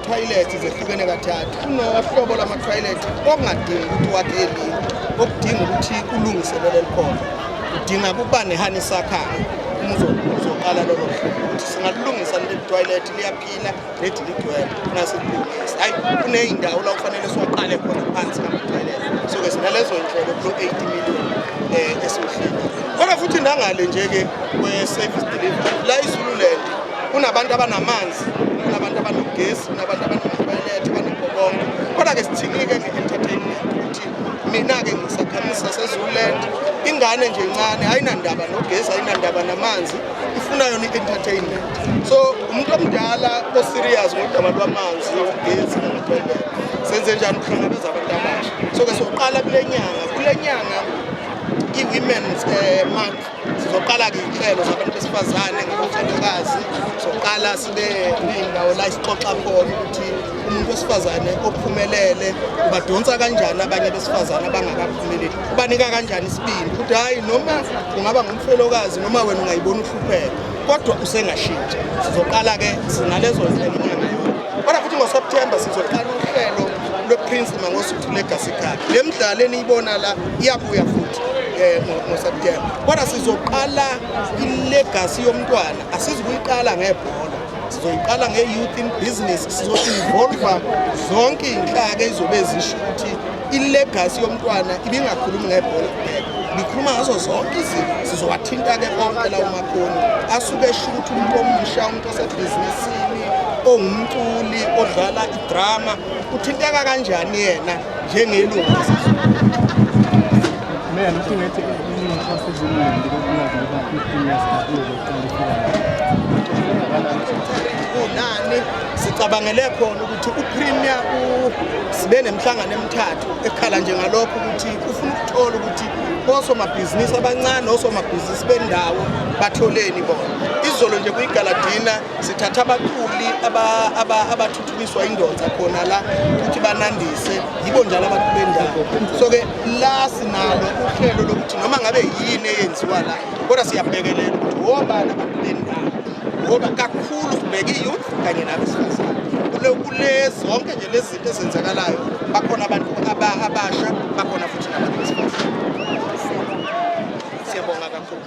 Ama-toilet zehlukene kathathu. Kunohlobo lwama-toilet okungadingi ukuthi wakhe elinye, okudinga ukuthi ulungiselele likhona. Udinga ukuba nehani sakhayo uma uzoqala lolo hlobo ukuthi singalilungisa leli toilet, liyaphila nethi ligcwele, nasililungise. Hayi, kuney'ndawo la kufanele siwaqale khona phansi ngama-toilet. So-ke sinalezo nhlelo kulo 80 million esiwuhlelo. Kodwa futhi nangale nje-ke kwe-service delivery la iZululand, kunabantu abanamanzi, kunabantu abanogesi, kunabantu abanama-toilet, banakho konke. Kodwa-ke sithini-ke nge-entertainment? Ukuthi mina-ke ngisakhamisi saseZululand, ingane nje encane ayinandaba nogesi, ayinandaba namanzi, ifuna yona i-entertainment. So umuntu omdala o-serious ngodaba lwamanzi, ugesi nama-toilet, senze njani ukuhlangabeza abantu abasha? So-ke soqala kule nyanga i-Women's Month, sizoqala-ke iy'nhlelo zabantu besifazane ngabafelokazi. Soqala sibe ney'ndawo la isixoxa khona ukuthi umuntu wesifazane ophumelele ubadonsa kanjani abanye besifazane abangakaphumeleli, ubanika kanjani isibindi ukuthi hhayi, noma ungaba ngumfelokazi noma wena ungayibona uhlupheka, kodwa usengashintsha. Sizoqala-ke sinalezo nhlelo inyanga yonke. Kodwa futhi ngoSeptember sizoqala uhlelo lwe-Prince Mangosuthu Legacy Cup. Le midlalo eniyibona la iyabuya futhi ngoSeptember, kodwa sizoqala i-legacy yomntwana. Asizukuyiqala ngebhola, sizoyiqala nge-youth in business. Sizo-involva zonke iy'nhlaka ezizobe zisho ukuthi i-legacy yomntwana ibingakhulumi ngebhola kuphela, ibikhuluma ngazo zonke izinto. Sizowathinta-ke onke lawo makhoni asuke esho ukuthi umuntu omusha, umuntu osebhizinisini, ongumculi, odlala idrama, uthinteka kanjani yena njengelungu lesizwe. Meya, usingethe inhloso eziningi ikakhulukazi ngoba i-Premier's Cup izoqala ifika. Kunani sicabangele khona ukuthi uPremier sibe nemihlangano emithathu ekhala nje ngalokho, ukuthi ufuna ukuthola ukuthi osomabhizinisi abancane, osomabhizinisi bendawo batholeni bona. Izolo nje kuyi-gala dinner sithatha abaculi abathuthukiswa indonsa khona la ukuthi banandise, yibo njalo abantu bendawo. So-ke la sinalo uhlelo lokuthi noma ngabe yini eyenziwa la, kodwa siyabhekelela ukuthi wobani abantu bendawo, ngoba kakhulu sibheke i-youth kanye nabesifazane kule zonke nje lezi zinto ezenzakalayo. Bakhona abantu abasha, bakhona futhi nabantu besifazane. Siyabonga kakhulu.